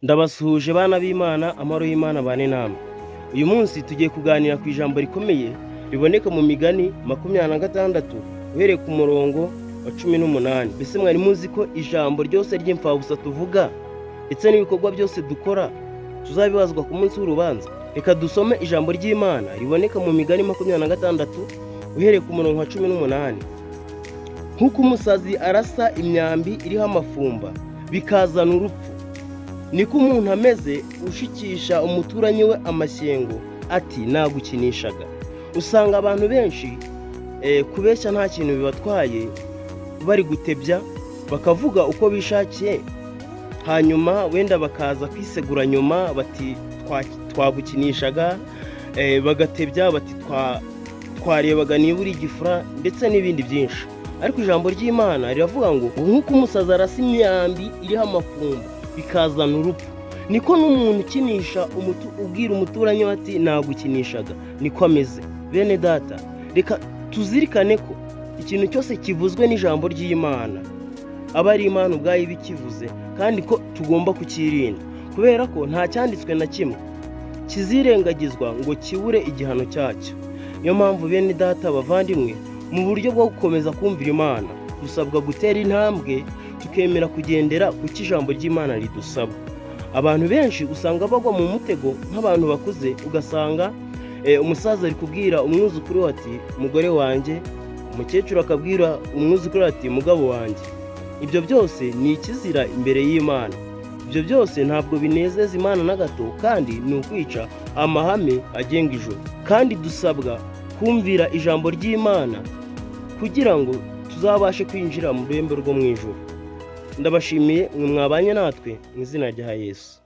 Ndabasuhuje bana b'Imana, amahoro y'Imana abane namwe. Uyu munsi tugiye kuganira ku ijambo rikomeye riboneka mu Migani 26, uhereye ku murongo wa 18. Mbese mwari muzi ko ijambo ryose ry'imfabusa tuvuga ndetse n'ibikorwa byose dukora tuzabibazwa ku munsi w'urubanza? Reka dusome ijambo ry'Imana riboneka mu Migani 26, uhereye ku murongo wa 18. Nk'uko umusazi arasa imyambi iriho amafumba bikazana urupfu, niko umuntu ameze ushikisha umuturanyi we amashyengo ati: "Nagukinishaga." Usanga abantu benshi kubeshya nta kintu bibatwaye, bari gutebya bakavuga uko bishakiye, hanyuma wenda bakaza kwisegura nyuma bati: "Twagukinishaga." Bagatebya bati: "Twarebaga niba uri igifura," ndetse n'ibindi byinshi. Ariko ijambo ry'Imana riravuga ngo nk'uko umusazi arasa imyambi iriho amafumba bikazana urupfu, niko n'umuntu ukinisha, ubwira umuturanyi we ati: "Nagukinishaga," niko ameze. Bene data, reka tuzirikane ko ikintu cyose kivuzwe n'ijambo ry'Imana aba ari Imana ubwayo iba ikivuze, kandi ko tugomba kucyirinda, kubera ko nta cyanditswe na kimwe kizirengagizwa ngo kibure igihano cyacyo. Niyo mpamvu, bene data bavandimwe, mu buryo bwo gukomeza kumvira Imana, dusabwa gutera intambwe tukemera kugendera ku cyo ijambo ry'Imana ridusaba. Abantu benshi usanga bagwa mu mutego nk'abantu bakuze, ugasanga umusaza ari kubwira umwuzukuru we ati: "Mugore wanjye," umukecuru akabwira umwuzukuru we ati: "Mugabo wanjye." Ibyo byose ni ikizira imbere y'Imana. Ibyo byose ntabwo binezeza Imana na gato, kandi ni ukwica amahame agenga ijuru. Kandi dusabwa kumvira ijambo ry'Imana kugira ngo tuzabashe kwinjira mu rurembo rwo mu ijuru. Ndabashimiye mwe mwabanye natwe, mu izina rya Yesu.